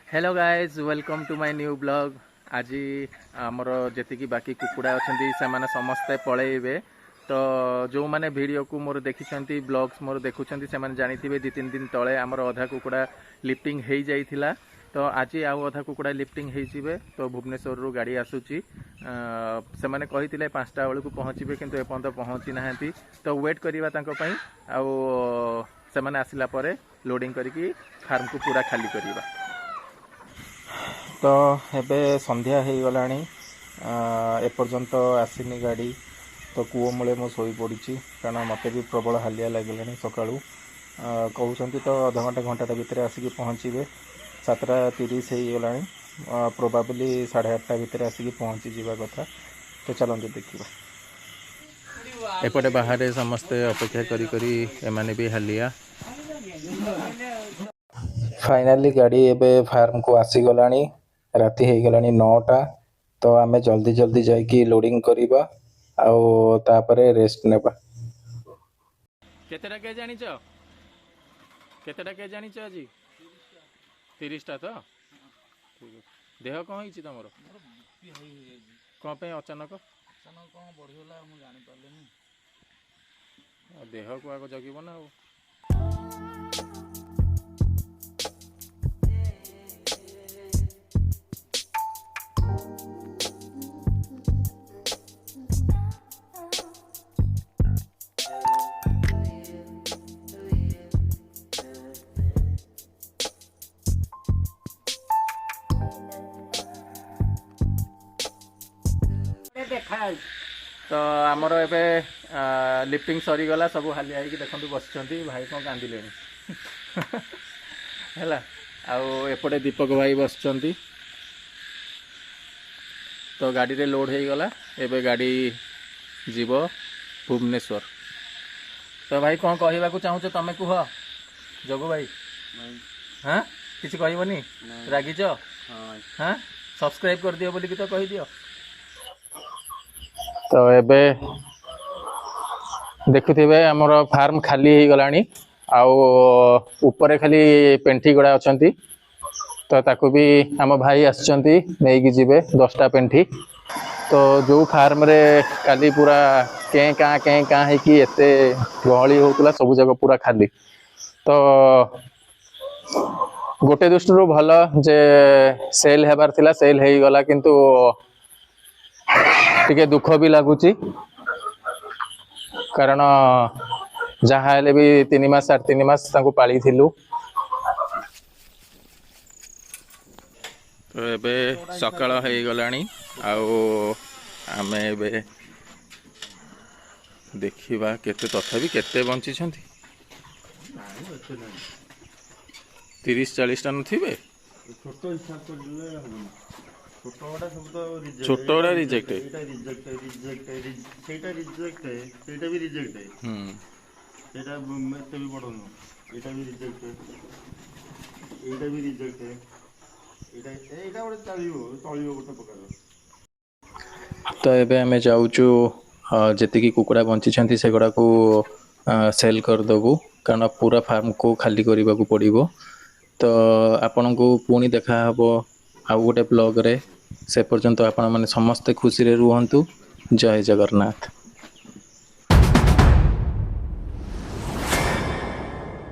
Hello guys, welcome to my new vlog. ଆଜି ଆମର ଯେତିକି ବାକି କୁକୁଡ଼ା ଅଛନ୍ତି, ସେମାନେ ସମସ୍ତେ ପଳେଇବେ। ତ ଯେଉଁମାନେ ଭିଡ଼ିଓକୁ ମୋର ଦେଖିଛନ୍ତି, ବ୍ଲଗ୍ସ ମୋର ଦେଖୁଛନ୍ତି, ସେମାନେ ଜାଣିଥିବେ 2-3 ଦିନ ତଳେ ଆମର ଅଧା କୁକୁଡ଼ା ଲିଫ୍ଟିଂ ହେଇଯାଇଥିଲା। ତ ଆଜି ଆଉ ଅଧା କୁକୁଡ଼ା ଲିଫ୍ଟିଂ ହେଇଯିବେ। ତ ଭୁବନେଶ୍ୱରରୁ ଗାଡ଼ି ଆସୁଛି। ସେମାନେ କହିଥିଲେ 5ଟା ବେଳକୁ ପହଞ୍ଚିବେ, କିନ୍ତୁ ଏପର୍ଯ୍ୟନ୍ତ ପହଞ୍ଚି ନାହାନ୍ତି। ତ ୱେଟ୍ କରିବା ତାଙ୍କ ପାଇଁ, ଆଉ ସେମାନେ ଆସିଲା ପରେ ଲୋଡ଼ିଂ କରିକି ଫାର୍ମକୁ ପୁରା ଖାଲି କରିବା। ତ ଏବେ ସନ୍ଧ୍ୟା ହେଇଗଲାଣି, ଏପର୍ଯ୍ୟନ୍ତ ଆସିନି ଗାଡ଼ି। ତ କୂଅ ମୂଳେ ମୁଁ ଶୋଇପଡ଼ିଛି, କାରଣ ମୋତେ ବି ପ୍ରବଳ ହାଲିଆ ଲାଗିଲାଣି ସକାଳୁ। କହୁଛନ୍ତି ତ ଅଧଘଣ୍ଟା ଘଣ୍ଟାଟା ଭିତରେ ଆସିକି ପହଞ୍ଚିବେ। 7:30 ହେଇଗଲାଣି, ପ୍ରୋବାବଲି 8:30 ଭିତରେ ଆସିକି ପହଞ୍ଚିଯିବା କଥା। ତ ଚାଲନ୍ତୁ ଦେଖିବା। ଏପଟେ ବାହାରେ ସମସ୍ତେ ଅପେକ୍ଷା କରି କରି ଏମାନେ ବି ହାଲିଆ। ଫାଇନାଲି ଗାଡ଼ି ଏବେ ଫାର୍ମକୁ ଆସିଗଲାଣି। ରାତି ହେଇଗଲାଣି 9ଟା। ତ ଆମେ ଜଲ୍ଦି ଜଲ୍ଦି ଯାଇକି ଲୋଡ଼ିଂ କରିବା ଆଉ ତାପରେ ରେଷ୍ଟ ନେବା। କେତେଟା କେଜ୍ ଆଣିଛ? କେତେଟା କେଜ୍ ଆଣିଛ ଆଜି? 30ଟା ତ ଠିକ୍ ଅଛି। ଦେହ କ'ଣ ହେଇଛି ତମର? କ'ଣ ପାଇଁ ଅଚାନକ? ଅଚାନକ କ'ଣ ବଢ଼ିଗଲା, ମୁଁ ଜାଣିପାରିଲିନି। ଦେହକୁ ଆଗ ଜଗିବ ନା ଆଉ। ତ ଆମର ଏବେ ଲିଫ୍ଟିଂ ସରିଗଲା। ସବୁ ହାଲିଆ ହେଇକି ଦେଖନ୍ତୁ ବସିଛନ୍ତି। ଭାଇ କ'ଣ କାନ୍ଦିଲେଣି ହେଲା। ଆଉ ଏପଟେ ଦୀପକ ଭାଇ ବସିଛନ୍ତି। ତ ଗାଡ଼ିରେ ଲୋଡ଼ ହେଇଗଲା, ଏବେ ଗାଡ଼ି ଯିବ ଭୁବନେଶ୍ୱର। ତ ଭାଇ, କ'ଣ କହିବାକୁ ଚାହୁଁଛ ତମେ କୁହ। ଜଗୁ ଭାଇ, ହଁ, କିଛି କହିବନି? ରାଗିଛ? ହଁ, ସବସ୍କ୍ରାଇବ୍ କରିଦିଅ ବୋଲିକି ତ କହିଦିଅ। ତ ଏବେ ଦେଖୁଥିବେ ଆମର ଫାର୍ମ ଖାଲି ହେଇଗଲାଣି, ଆଉ ଉପରେ ଖାଲି ପେଣ୍ଠି ଗୁଡ଼ା ଅଛନ୍ତି। ତ ତାକୁ ବି ଆମ ଭାଇ ଆସିଛନ୍ତି, ନେଇକି ଯିବେ 10ଟା ପେଣ୍ଠି। ତ ଯେଉଁ ଫାର୍ମରେ କାଲି ପୁରା କେଁ କାଁ କେଁ କାଁ ହେଇକି ଏତେ ଗହଳି ହେଉଥିଲା, ସବୁ ଯାକ ପୁରା ଖାଲି। ତ ଗୋଟେ ଦୃଷ୍ଟିରୁ ଭଲ ଯେ ସେଲ୍ ହେବାର ଥିଲା, ସେଲ୍ ହେଇଗଲା, କିନ୍ତୁ ଟିକେ ଦୁଃଖ ବି ଲାଗୁଛି, କାରଣ ଯାହା ହେଲେ ବି 3 ମାସ, 3.5 ମାସ ତାଙ୍କୁ ପାଳିଥିଲୁ। ତ ଏବେ ସକାଳ ହେଇଗଲାଣି, ଆଉ ଆମେ ଏବେ ଦେଖିବା କେତେ, ତଥାପି କେତେ ବଞ୍ଚିଛନ୍ତି। 30-40ଟା ନଥିବେ? ଛୋଟ ହିସାବ କରିଲେ ହବନି। ଛୋଟ ଗୁଡ଼ା ସବୁ ତ ଛୋଟ ଗୁଡ଼ା ରିଜେକ୍ଟ। ଏଇଟା ରିଜେକ୍ଟ, ରିଜେକ୍ଟ, ସେଇଟା ରିଜେକ୍ଟ, ସେଇଟା ବି ରିଜେକ୍ଟ। ସେଇଟା ଏତେ ବି ବଡ଼ ନୁହଁ। ଏଇଟା ବି ରିଜେକ୍ଟ, ଏଇଟା ବି ରିଜେକ୍ଟ। ଏଇଟା ଗୋଟେ ଚାଲିବ, ଚଳିବ ଗୋଟେ ପ୍ରକାର। ତ ଏବେ ଆମେ ଯାଉଛୁ, ଯେତିକି କୁକୁଡ଼ା ବଞ୍ଚିଛନ୍ତି ସେଗୁଡ଼ାକୁ ସେଲ୍ କରିଦେବୁ, କାରଣ ପୁରା ଫାର୍ମକୁ ଖାଲି କରିବାକୁ ପଡ଼ିବ। ତ ଆପଣଙ୍କୁ ପୁଣି ଦେଖାହେବ ଆଉ ଗୋଟେ ବ୍ଲଗ୍ରେ। ସେ ପର୍ଯ୍ୟନ୍ତ ଆପଣମାନେ ସମସ୍ତେ ଖୁସିରେ ରୁହନ୍ତୁ। ଜୟ ଜଗନ୍ନାଥ।